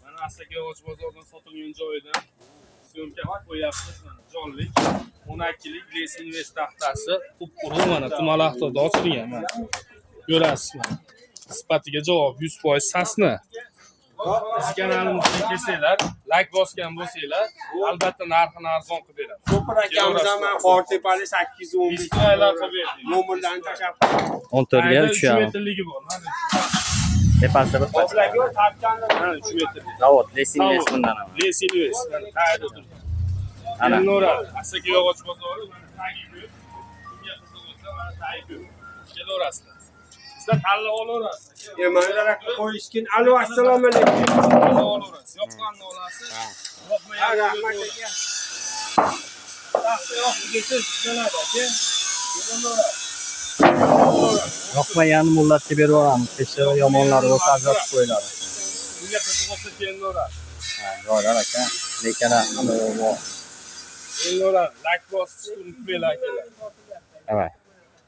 Mana Asaka yog'och bozoridan sotilgan joyidan съёмка qilib qo'yapmiz. Mana jonlik 12lik Les Invest taxtasi qup-quruq, mana Tumalaqda ochilgan, mana. Ko'rasiz, mana. Sifatiga javob 100% сосна. Biz kanalimizga kelsanglar, layk bosgan bo'lsanglar, albatta narxini arzon qilib beramiz. Ko'pir akamiz ham mana Qortepali 815 Istiroylar qilib berdik. Nomerlarni tashlab 14 ga Tagida 3 3 yarim. Metrligi bor. Mana Tepasi bir pachka. Oblaga tapkanlar. Mana 3 metrlik. Zavod Les Invest bundan ham. Les Invest. Mana tagida turibdi. Ana. Kelaveradi. Asaka yog'och bozori, mana tagi ko'p. Kimga qiziq bo'lsa, mana tagi ko'p. Kelaverasizlar. Bizda tanlab olaverasiz. Emalar aka qo'yishkin. Alo, assalomu alaykum. Tanlab olaverasiz. Yoqqanini olasiz. Ha, Yoqmaganini rahmat qo'yaverasiz. aka. Taxta yoqdi desa, tushunadi aka. Kelaveradi. Yoqmaganini millatga berib yuboramiz. Peshava yomonlari bo'lsa, ajratib qo'yiladi. Kimga qiziq bo'lsa, kelaveradi. Ha, joylar aka. Lekin Kelaveradi. Layk bosishni unutmanglar, akalar. Давай.